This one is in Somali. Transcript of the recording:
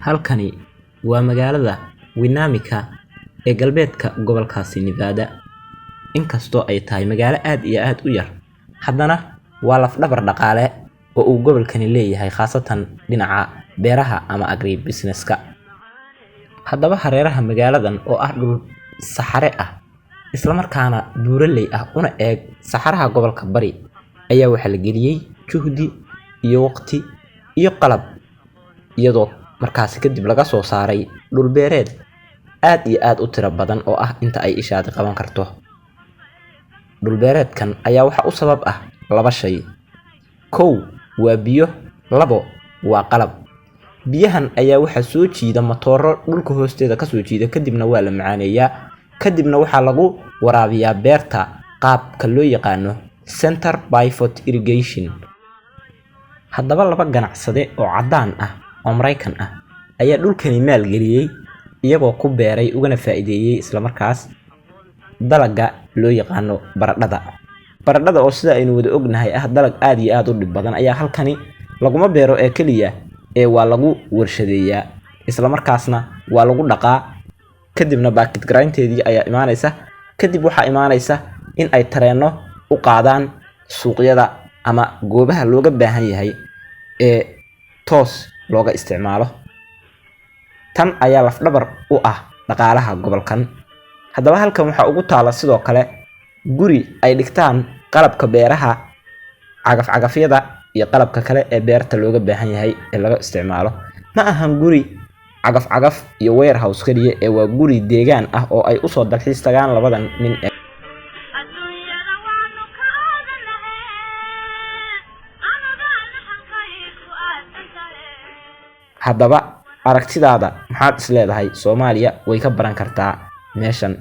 Halkani waa magaalada Winnemucca ee galbeedka gobolkaasi Nevada. Inkastoo ay tahay magaalo aad iyo aad u yar, haddana waa laf-dhabar dhaqaale oo uu gobolkani leeyahay, khaasatan dhinaca beeraha ama agribusiness-ka. Haddaba hareeraha magaaladan oo ah dhul saxare ah, isla markaana buuraley ah una eeg saxaraha gobolka Bari, ayaa waxaa la geliyey juhdi iyo waqti iyo qalab, iyadoo markaasi kadib laga soo saaray dhul beereed aad iyo aad u tiro badan oo ah inta ay ishaadi qaban karto. Dhul beereedkan ayaa waxa u sabab ah laba shay. Kow waa biyo, labo waa qalab. Biyahan ayaa waxaa soo jiida matooro dhulka hoosteeda kasoo jiida, kadibna waa la macaaneeyaa, kadibna waxaa lagu waraabiyaa beerta qaabka loo yaqaano center pivot irrigation. Haddaba laba ganacsade oo caddaan ah oo Maraykan ah ayaa dhulkani maalgeliyey, iyagoo ku beeray ugana faa'iideeyey islamarkaas dalagga loo yaqaano baradhada. Baradhada oo sida aynu wada ognahay ah dalag aad iyo aad u dhib badan ayaa halkani laguma beero ee keliya ee waa lagu warshadeeyaa, islamarkaasna waa lagu dhaqaa, kadibna package garaynteedii ayaa imaanaysa. Kadib waxaa imaanaysa in ay tareenno u qaadaan suuqyada ama goobaha looga baahan yahay ee toos looga isticmaalo. Tan ayaa lafdhabar u ah dhaqaalaha gobolkan. Haddaba halkan waxaa ugu taala sidoo kale guri ay dhigtaan qalabka beeraha, cagaf-cagafyada iyo qalabka kale ee beerta looga baahan yahay ee laga isticmaalo. Ma ahan guri cagaf-cagaf iyo warehouse kaliya ee waa guri deegaan ah oo ay usoo dalxiis tagaan labadan nin ee Adduunyada waanu ka aadanahe, anagaana halkay ku aadan tahay. Haddaba aragtidaada maxaad is leedahay Soomaaliya way ka baran kartaa meeshan?